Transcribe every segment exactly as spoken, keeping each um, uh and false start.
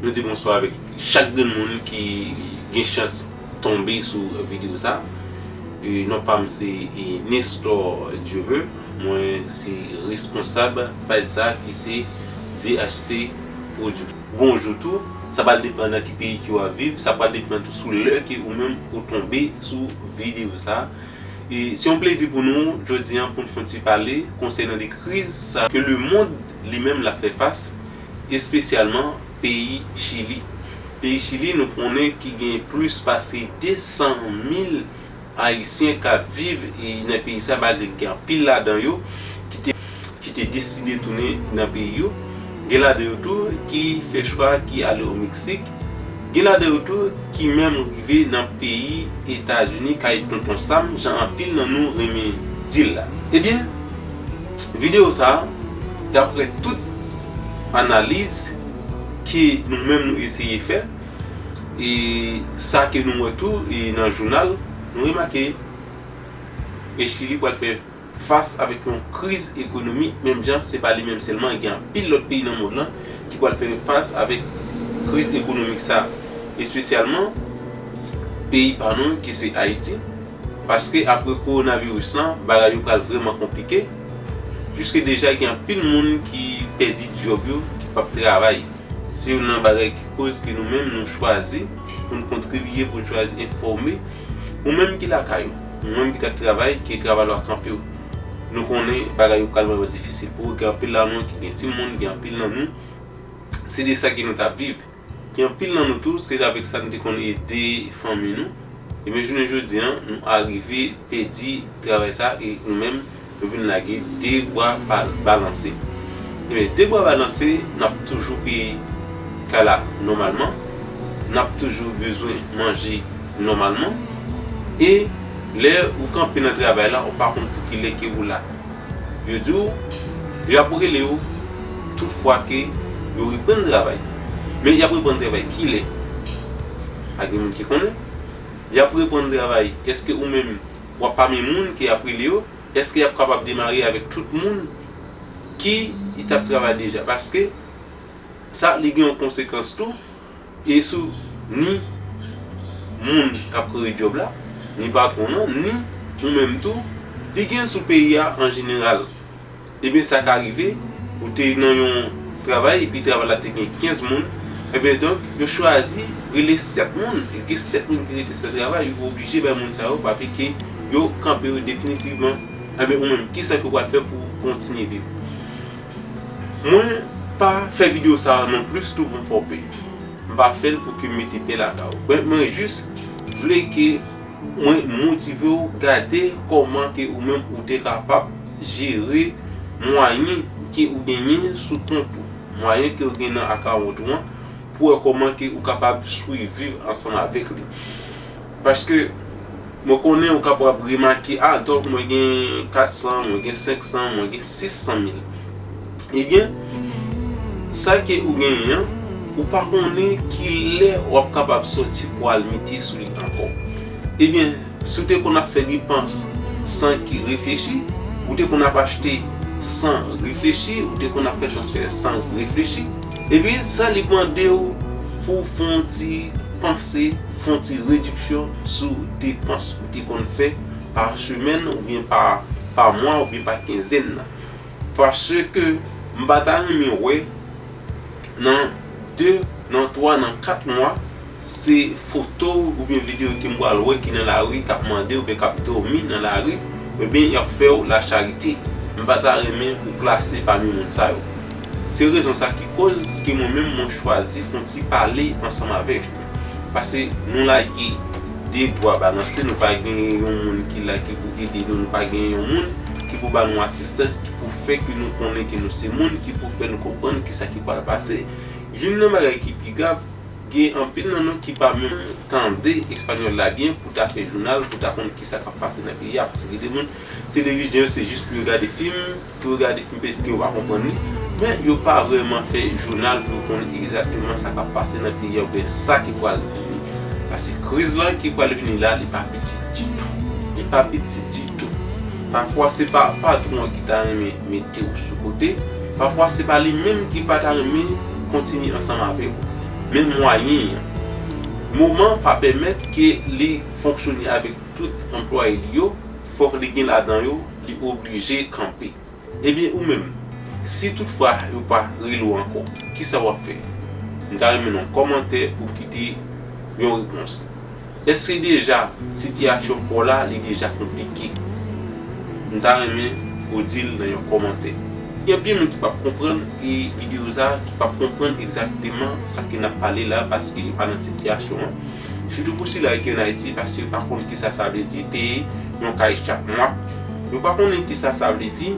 Nou di bonswa avèk chak grenn moun ki gen chans tonbe sou videyo sa. E, non pa m se, e, Nestor Dieuveut. Mwen se responsab paj sa ki se D H C Production. Bonjou tou, sa pral depann nan ki peyi ke w ap viv, sa pral depann tou sou lè ke ou menm ou tonbe sou videyo sa. E se yon plezi pou nou jodi a pou n fè yon ti pale konsènan de kriz sa ke lemonn li menm l ap fè fas, espesyalman peyi Chili. Peyi Chili, nou konnen ki gen plis pase de san mil Ayisyen k ap viv, e, nan peyi sa, malgre gen anpil ladan yo ki te, ki te deside tounen nan peyi yo. Gen ladan yo tou ki fè chwa ki ale o Meksik. Gen ladan yo tou ki menm rive nan peyi Etazini, kay Tonton Sam, jan anpil nan nou renmen di l la. Ebyen, videyo sa a, daprè tout analiz ke nou menm nou eseye fè, e sa ke nou wè tou, e nan jounal, nou remake, e Chili pral fè fas avèk yon kriz ekonomik, menm jan se pa li menm sèlman, gen anpil lòt peyi nan mond lan ki pral fè fas avèk kriz ekonomik sa, espesyalman peyi pa nou ki se Ayiti, paske apre kowonaviris lan, bagay yo pral vrèman konplike, piske deja gen anpil moun ki pèdi djòb yo, ki p ap travay. Se youn nan bagay ki koz ke nou menm nou chwazi pou n kontribiye, pou n chwazi enfòme ou menm ki lakay ou, ou menm ki t ap travay, ke travay la kanpe w. Nou konnen bagay yo pral vrèman difisil pou ou. Gen anpil nan nou ki gen timoun, gen anpil nan nou, se de sa ke nou t ap viv. Gen anpil nan nou tou, se avèk sa nou te konn ede fanmi nou. Ebyen, jounen jodi a, nou arive pèdi travay sa e nou menm, nou vin lage de bra ba-, balanse. Ebyen, de bra balanse, n ap toujou peye kay la nòmalman, n ap toujou bezwen manje nòmalman, e lè ou kanpe nan travay la, ou pa konn pou ki lè ke ou la. Yo di w, y ap rele w tout fwa ke yo reprann travay. Men y ap reprann travay kilè? Pa gen moun ki konnen. Y ap reprann travay, èske ou menm w ap pami moun ke y ap rele yo? Èske y ap kapab demare avèk tout moun ki t ap travay deja? Paske sa, li gen yon konsekans tou, e sou ni moun k ap kreye djòb la, ni patwon an, ni ou menm tou, li gen sou peyi a an jeneral. Ebyen, sa ka rive, ou te nan yon travay, epi travay la te gen kenz moun, ebyen, donk, yo chwazi rele sèt moun, e gen sèt moun ki rete san travay, yo oblije bay moun sa yo papye ke yo kanpe yo definitivman. Ebyen, ou menm, kisa ke w pral fè pou w kontinye viv? Mwen pa fè videyo sa a non plis tou pou m fè w pè. M pa fè l pou ke m mete pè lakay ou. Mwen, mwen jis vle ke mwen motive w gade kòman ke ou menm ou te kapab jere mwayen ke ou genyen sou kont ou, mwayen ke ou gen nan akawont ou an, pou wè kòman ke ou kapab swiviv ansanm avèk li. Paske mwen konnen ou kapab remake, "A, donk mwen gen kat san, mwen gen senk san, mwen gen sis san mil." Ebyen, sa ke ou genyen an, ou pa konnen ki lè w ap kapab sòti pou al mete sou li ankò. Ebyen, si w te konn ap fè depans san ki reflechi, ou te konn ap achte san reflechi, ou te konn ap fè transfè san reflechi, ebyen, sa li mande w pou w fè yon ti panse, fè yon ti rediksyon sou depans ou te konn fè pa semèn oubyen pa, pa mwa oubyen pa kenzèn nan. Paske m pa ta renmen wè nan de, nan twa, nan kat mwa, se foto oubyen videyo ke m pral wè ki nan lari, k ap mande oubyen k ap dòmi nan lari, oubyen y ap fè w lacharite. M pa ta renmen ou klase pami moun sa yo. Se rezon sa ki koz ke mwen menm mwen chwazi fè yon ti pale ansanm avèk nou. Paske nou lage de bra balanse, nou pa gen yon moun ki la ki pou ede nou, nou pa gen yon moun ki pou ba nou asistans, ki pou fè ke nou konnen ke nou se moun, ki pou fè nou konprann kisa ki pral pase. Youn nan bagay ki pi grav, gen anpil nan nou ki pa menm tande espanyòl la byen pou ta fè jounal, pou ta konn kisa k ap pase nan peyi a, paske gen de moun, televizyon se jis pou yo gade fim, pou yo gade fim, paske yo pa konprann li, men yo pa vrèman fè jounal pou yo konn egzakteman sa k ap pase nan peyi a oubyen sa ki pral vini. Paske kriz lan ki pral vini la, li pa piti ditou. Li pa piti ditou. Pafwa, se pa patwon an ki ta renmen mete w sou kote. Pafwa, se pa li menm ki pa ta renmen kontinye ansanm avèk ou. Men mwayen an, moman pa pèmèt ke li fonksyone avèk tout anplwaye li yo, fòk li gen ladan yo, li oblije kanpe. Ebyen ou menm, si toutfwa yo pa rele w ankò, kisa w ap fè? M ta renmen nan kòmantè ou kite yon repons. Èske deja sitiyasyon pa w la, li deja konplike? M ta renmen ou di l nan yon kòmantè. Gen anpil moun ki p ap konprann e videyo sa, ki p ap konprann egzakteman sa ke n ap pale la, paske yo pa nan sitiyasyon an. Sitou pou sila ki ann Ayiti, paske yo pa konn kisa sa vle di peye yon kay chak mwa. Yo pa konnen kisa sa vle di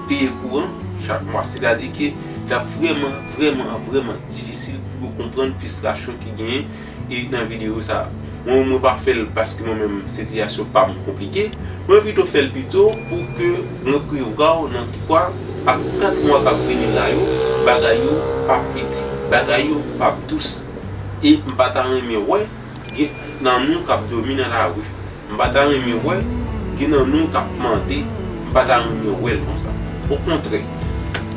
peye kouran chak mwa. Sètadi ke l ap vrèman, vrèman, vrèman difisil pou yo konprann fristrasyon ki genyen e nan videyo sa. Mwen, mwen pa fè l paske mwen menm sitiyasyon pa m konplike. Mwen pito fè l pito pou ke mwen prevwa w nan twa a kat mwa k ap vini la yo, bagay yo p ap piti, bagay yo p ap dous. E m pa ta renmen wè gen nan nou k ap dòmi nan lari. M pa ta renmen wè gen nan nou k ap mande. M pa ta renmen wè l konsa. Okontrè,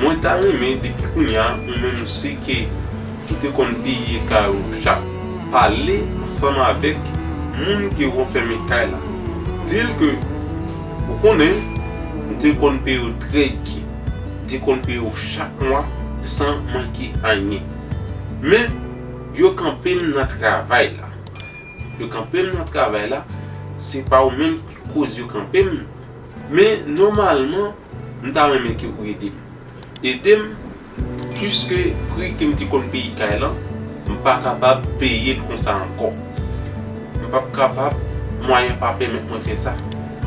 mwen ta renmen depi kounye a, ou menm ou se ke ou te konn peye kay ou chak, pale ansanm avèk moun ke w anfèmen kay la. Di l ke ou konnen, m te konn peye w trè byen. M te konn peye w chak mwa san manke anyen. Men, yo kanpe m nan travay la. Yo kanpe m nan travay la, se pa ou menm ki koz yo kanpe m. Men, nòmalman, m ta renmen ke ou ede m. Ede m, piske pri ke m te konn peye kay lan, m pa kapab peye l konsa ankò. M p ap kapab, mwayen pa pèmèt mwen fè sa.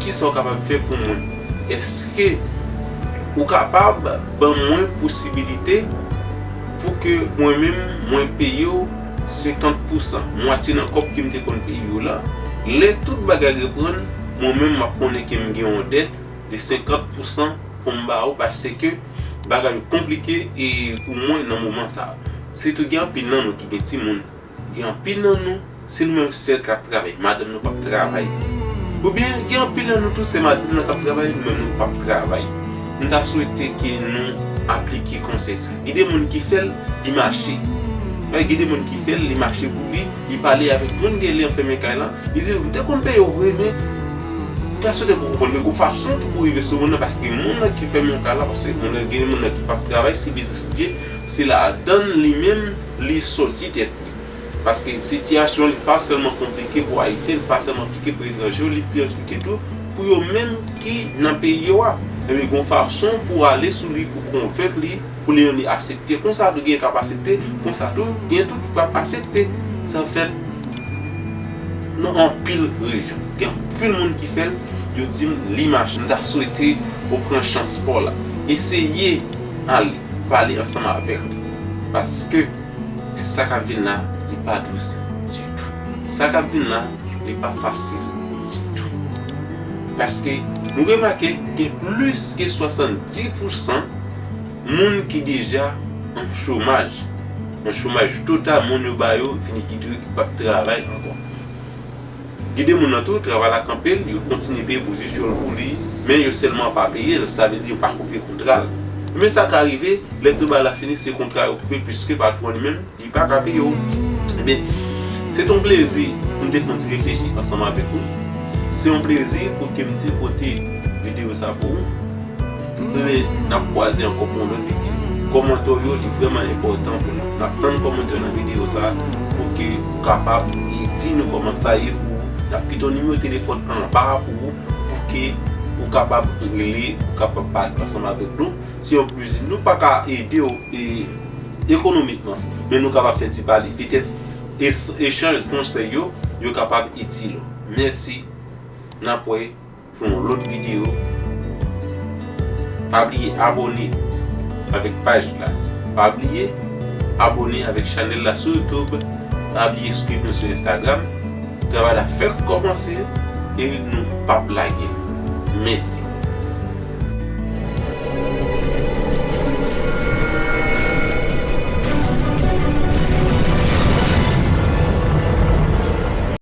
Kisa w kapab fè pou mwen? Èske ou kapab ban mwen posibilite pou ke mwen menm, mwen peye w senkant pousan, mwatye nan kòb ke m te konn peye w la? Lè tout bagay reprann, mwen menm, m ap konnen ke m gen yon dèt de senkant pousan pou m ba ou, paske bagay yo konplike e pou mwen nan moman sa a. Sitou gen anpil nan nou ki gen timoun. Gen anpil nan nou, se nou menm sèl k ap travay, madanm nou p ap travay. Oubyen gen anpil nan nou tou, se madanm nan k ap travay, nou menm nou p ap travay. M ta swete ke nou aplike konsèy sa. Gen de moun ki fè l, li mache. Gen de moun ki fè l, li mache pou li, li pale avèk moun ke li anfèmen kay lan, li di l, "M te konn peye w vre, men m ta swete pou w konprann, men gon fason tou pou rive sou moun nan, paske moun nan ki fèmen yon kay la, paske moun nan, gen moun nan ki p ap travay, se biznis li ye, se ladan l li menm li sòti tèt li." Paske sitiyasyon li pa sèlman konplike pou Ayisyen, li pa sèlman konplike pou etranje yo, li pi konplike tou pou yo menm ki nan peyi yo a. Ebyen, gon fason pou w ale sou li, pou konvenk li, pou li menm li aksepte. Konsa tou, gen k ap aksepte, konsa tou, gen tou ki p ap aksepte. Sa fèt nan anpil rejyon. Gen anpil moun ki fè l, yo di m li mache. M ta swete ou pran chans pa w la. Eseye ale, pale ansanm avèk li. Paske sa k ap vin la, li pa dous ditou. Sa k ap vin la, li pa fasil ditou. Paske nou remake gen plis ke swasanndis pousan moun ki deja an chomaj, an chomaj total, moun yo ba yo, fini kite yo, ki p ap travay ankò. Gen de moun nan tou, travay la kanpe l, yo kontinye peye pozisyon l pou li, men yo sèlman pa peye l, sa vle di yo pa koupe kontra l. Men sa ka rive, lè travay la fini, se kontra yo koupe, piske patwon li menm, li pa ka peye w. Ebyen, se t on plezi pou m te fè yon ti reflechi ansanm avèk ou. Se yon plezi pou ke m te pote videyo sa pou ou. Men, n ap kwaze ankò pou yon lòt videyo. Kòmantè w yo, li vrèman enpòtan pou nou. N ap tann kòmantè w nan videyo sa a pou ke ou kapab di nou kòman sa ye pou ou. N ap kite yon nimewo telefòn anba a pou ou, pou ke ou kapab rele, ou kapab pale ansanm avèk nou. Se yon plezi. Nou pa ka ede w e, ekonomikman, men nou kapab fè ti pale. Petèt es- echanj konsèy yo, yo kapab itil ou. Mèsi. N ap wè pou yon lòt videyo. Pa bliye abòne avèk paj la. Pa bliye abòne avèk chanèl la sou YouTube. Pa bliye swiv nou sou Instagram. Travay la fèk kòmanse e nou p ap lage. Mèsi.